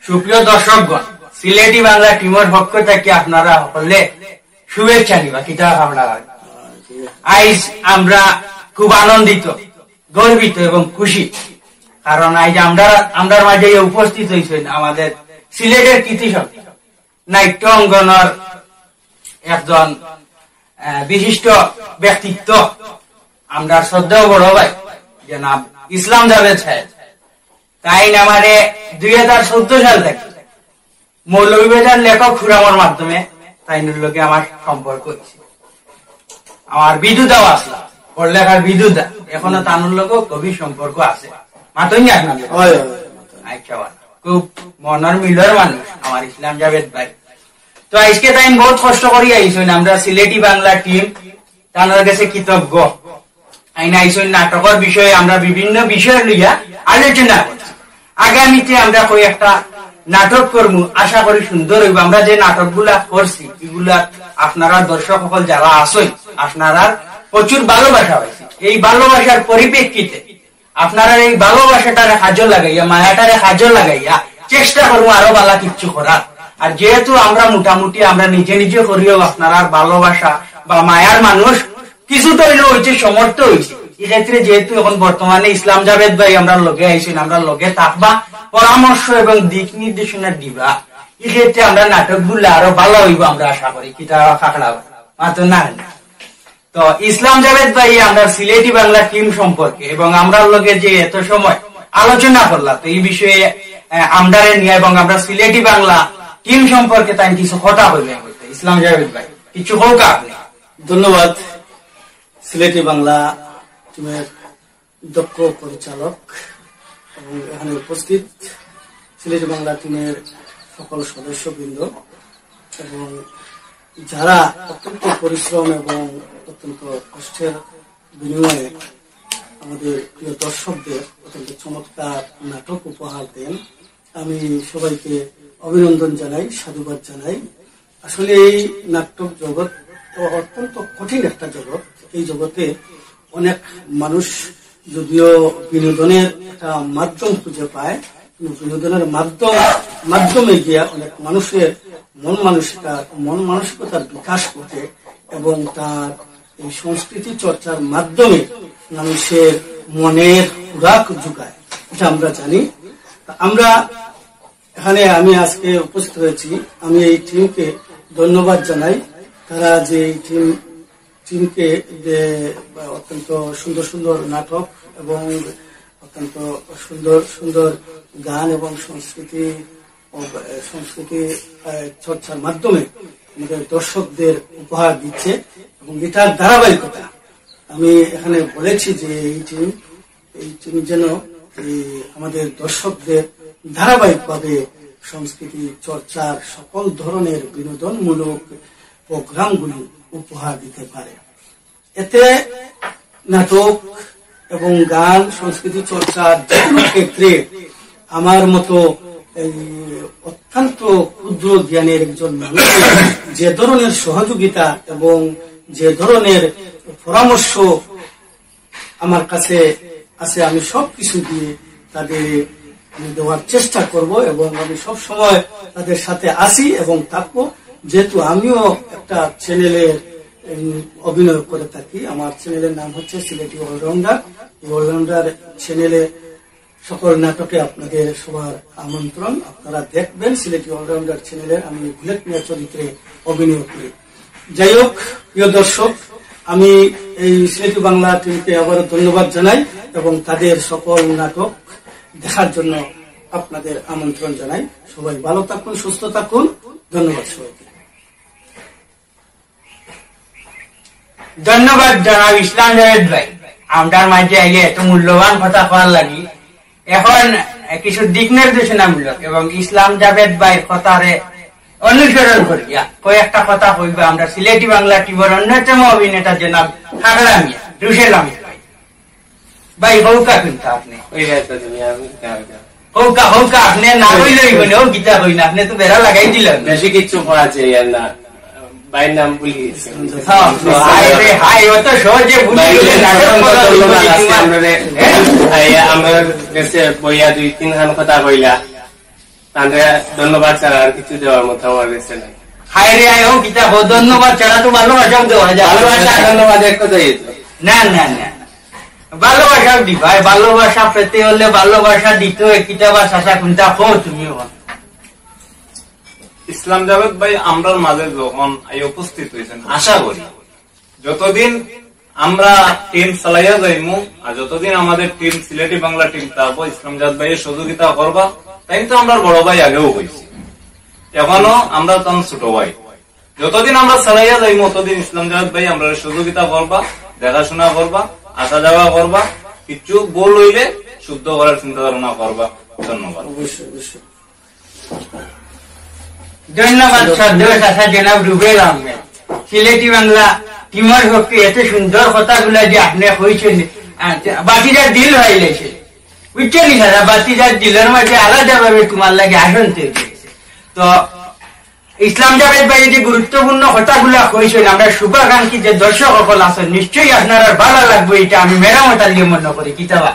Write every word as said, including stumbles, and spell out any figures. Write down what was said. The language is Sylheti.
সুপ্রিয় দর্শকগণ, সিলেটি বাংলা টিমর পক্ষ থাকি আপনারা সকলরে শুভেচ্ছা নিবা। কিতা আপনারা? আইজ আমরা খুব আনন্দিত, গর্বিত এবং খুশি, কারণ আইজ আমরা, আমরার মাঝে উপস্থিত হইছেন আমাদের সিলেটের কৃতি সন্তান, নাট্য অঙ্গনর একজন, আহ, বিশিষ্ট ব্যক্তিত্ব, আমরার শ্রদ্ধেয় বড় ভাই জনাব ইসলাম জাভেদ সাহেব। তাইন আমারে দুই হাজার চোদ্দ সাল থাকি মৌলভীবাজার লেখক ফোরামর মাধ্যমে তাইনর লগে আমার সম্পর্ক হইছে। আমার বিদুদাও আসলা, পড়লেখার বিদুদা, এখনো তানুর লগে গভীর সম্পর্ক আছে। মাতইন নি আপনার লগে? হয়, হয়। আচ্ছা, বাহ। খুব মনর মিলর মানুষ আমার ইসলাম জাভেদ ভাই। তো আজকে তাইন বহুত কষ্ট করি আইছইন, আমরা সিলেটি বাংলা টিম তানর গেছে কৃতজ্ঞ। আইন আইছইন নাটকর বিষয়ে আমরা বিভিন্ন বিষয় লইয়া আলোচনা করছি। আগামীতে আমরা কই একটা নাটক করমু, আশা করি সুন্দর হইব। আমরা যে নাটকগুলা করছি, এগুলা আপনারা দর্শক সকল যারা আছইন, আপনারা প্রচুর ভালোবাসা পাইছি। এই ভালোবাসার পরিপ্রেক্ষিতে আপনারা এই ভালোবাসাটারে কাজে লাগাইয়া, মায়াটারে কাজে লাগাইয়া চেষ্টা করবো আরো ভালা কিচ্ছু করার। আর যেহেতু আমরা মোটামুটি আমরা নিজে নিজে করিও আপনারা ভালোবাসা বা মায়ার মানুষ, কিছু তো হইলেও হইছে, সমর্থ হইছে। এই ক্ষেত্রে যেহেতু এখন বর্তমানে ইসলাম জাভেদ ভাই আমরা লগে আইছেন, আমরা লগে থাকবা, পরামর্শ এবং দিক নির্দেশনা দিবা, এই ক্ষেত্রে আমরা নাটকগুলা আরো ভালা হইব আমরা আশা করি। কিতা কাকড়া মাতো না? তো ইসলাম জাভেদ ভাই আমরা সিলেটি বাংলা টিম সম্পর্কে এবং আমরার লগে যে এত সময় আলোচনা করলা, তো এই বিষয়ে, আহ, আমরারে নিয়া এবং আমরা সিলেটি বাংলা টিম সম্পর্কে তাইন কিছু কথা কইবা। ইসলাম জাভেদ ভাই, কিছু কউক্কা আপনে। ধন্যবাদ সিলেটি বাংলা টিমের দক্ষ পরিচালক এবং এখানে উপস্থিত সিলেটি বাংলা টিমের সকল সদস্যবৃন্দ এবং যারা অত্যন্ত পরিশ্রম এবং অত্যন্ত কষ্টের বিনিময়ে আমাদের প্রিয় দর্শকদের অত্যন্ত চমৎকার নাটক উপহার দেন, আমি সবাইকে অভিনন্দন জানাই, সাধুবাদ জানাই। আসলে এই নাট্য জগৎ তো অত্যন্ত কঠিন একটা জগৎ। এই জগতে অনেক মানুষ যদিও বিনোদনের একটা মাধ্যম খুঁজে পায়, কিন্তু বিনোদনের মাধ্যম, মাধ্যমে গিয়া অনেক মানুষের মন মানসিকতা, মন মানসিকতার বিকাশ ঘটে এবং তার এই সংস্কৃতি চর্চার মাধ্যমে মানুষের মনের খোরাক যোগায়, এটা আমরা জানি। তা আমরা এখানে আমি আজকে উপস্থিত হয়েছি, আমি এই টিমকে ধন্যবাদ জানাই। তারা যে এই টিম, টিমকে যে অত্যন্ত সুন্দর সুন্দর নাটক এবং অত্যন্ত সুন্দর সুন্দর গান এবং সংস্কৃতি ও, আহ, সংস্কৃতি, আহ, চর্চার মাধ্যমে আমাদের দর্শকদের উপহার দিচ্ছে এবং এটার ধারাবাহিকতা। আমি এখানে বলেছি যে এই টিম, এই টিম যেন এই আমাদের দর্শকদের ধারাবাহিকভাবে সংস্কৃতি চর্চার সকল ধরনের বিনোদনমূলক প্রোগ্রামগুলি উপহার দিতে পারে। এতে নাটক এবং গান, সংস্কৃতি চর্চার যে কোনো ক্ষেত্রে আমার মতো এই অত্যন্ত ক্ষুদ্র জ্ঞানের একজন মানুষ যে ধরনের সহযোগিতা এবং যে ধরনের পরামর্শ আমার কাছে আছে, আমি সব কিছু দিয়ে তাদের আমি দেওয়ার চেষ্টা করব এবং আমি সব সময় তাদের সাথে আছি এবং থাকবো। যেহেতু আমিও একটা চ্যানেলে, উম, অভিনয় করে থাকি, আমার চ্যানেলের নাম হচ্ছে সিলেটি অলরাউন্ডার। এই অলরাউন্ডার চ্যানেলে সকল নাটকে আপনাদের সবার আমন্ত্রণ, আপনারা দেখবেন সিলেটি অলরাউন্ডার চ্যানেলে আমি বুলেট মিয়া চরিত্রে অভিনয় করি। যাই হোক, প্রিয় দর্শক, আমি এই সিলেটি বাংলা টিভিকে আবারও ধন্যবাদ জানাই এবং তাদের সকল নাটক দেখার জন্য আপনাদের আমন্ত্রণ জানাই। সবাই ভালো থাকুন, সুস্থ থাকুন। ধন্যবাদ সবাইকে। ধন্যবাদ জনাব ইসলাম জাভেদ ভাই, আমরার মাঝে আইয়া এত মূল্যবান কথা কওয়ার লাগি। এখন কিছু দিক নির্দেশনামূলক এবং ইসলাম জাভেদ ভাইর কথারে অনুসরণ করিয়া কয়েকটা কথা কইবা আমরা সিলেটি বাংলা টিভির অন্যতম অভিনেতা জনাব কাকড়া মিয়া, রুশেল আহমেদ ভাই। ভাই, কউক্কা কিন্তু আপনে। ওই ভাই তো তুমি, আমি কার কার। কউক্কা, কউক্কা, আপনে না কইলে অইবো না, ও কিতা কই না, আপনে তো বেড়া লাগাই দিলেন। বেশি কিচ্ছু কওয়া যায় আর না। ভাইর নাম ভুলি গেছি। হ্যাঁ, তো হায় রে, হায়, অত সহজে ভুলি ভাই, গেলে নাটক করা অইবো না, আজকে আপনারে, হ্যাঁ? এই, আমার গেছে বইয়া দুই তিন খান কথা কইলা। তাহলে ধন্যবাদ ছাড়া আর কিছু দেওয়ার মতো আমার কাছে নাই। হায় রে, আয়, ও কিতা কও, ধন্যবাদ ছাড়া তো ভালোবাসাও দেওয়া যায়। ভালোবাসা, ধন্যবাদ এক কথাই তো। না, না, না, না। ভালোবাসাও দিবা, ভালোবাসা পেতে হলে ভালোবাসা দিতে হয়। কিতা বা চাচা, কোনটা কও তুমি এখন? ইসলাম জাভেদ ভাই আমরার মাঝে যখন আই উপস্থিত হইছেন, আশা করি যতদিন আমরা টিম চালাইয়া যাইমু, আর যতদিন আমাদের টিম, সিলেটি বাংলা টিম থাকবো, ইসলাম জাভেদ ভাইয়ের সহযোগিতা করবা, তাই তো আমরার বড় ভাই আগেও কইছি, এখনো আমরা তান ছোট ভাই। যতদিন আমরা চালাইয়া যাইমু, ততদিন ইসলাম জাভেদ ভাই আমরার সহযোগিতা করবা, দেখাশোনা করবা, আসা যাওয়া করবা, কিছু ভুল হইলে শুদ্ধ করার চিন্তা ধারণা করবা। ধন্যবাদ। অবশ্যই, অবশ্যই। ধন্যবাদ শ্রদ্ধেয় চাচা জনাব রুবেল আহমেদ। সিলেটি বাংলা টিমর পক্ষে এত সুন্দর কথাগুলা যে আপনি কইছেন, আচ্ছা, বাতিজার দিল হয়ে গেছে, বুঝছেন নি চাচা? বাতিজার দিলর মাঝে আলাদাভাবে তোমার লাগি আসন তৈরি হয়েছে। তো ইসলাম জাভেদ ভাই যে গুরুত্বপূর্ণ কথাগুলা কইছেন, আমরা শুভাকাঙ্ক্ষী যে দর্শক সকল আছেন, নিশ্চয়ই আপনারা ভালো লাগবে, এটা আমি মেরামত আলী মনে করি। কিতাবা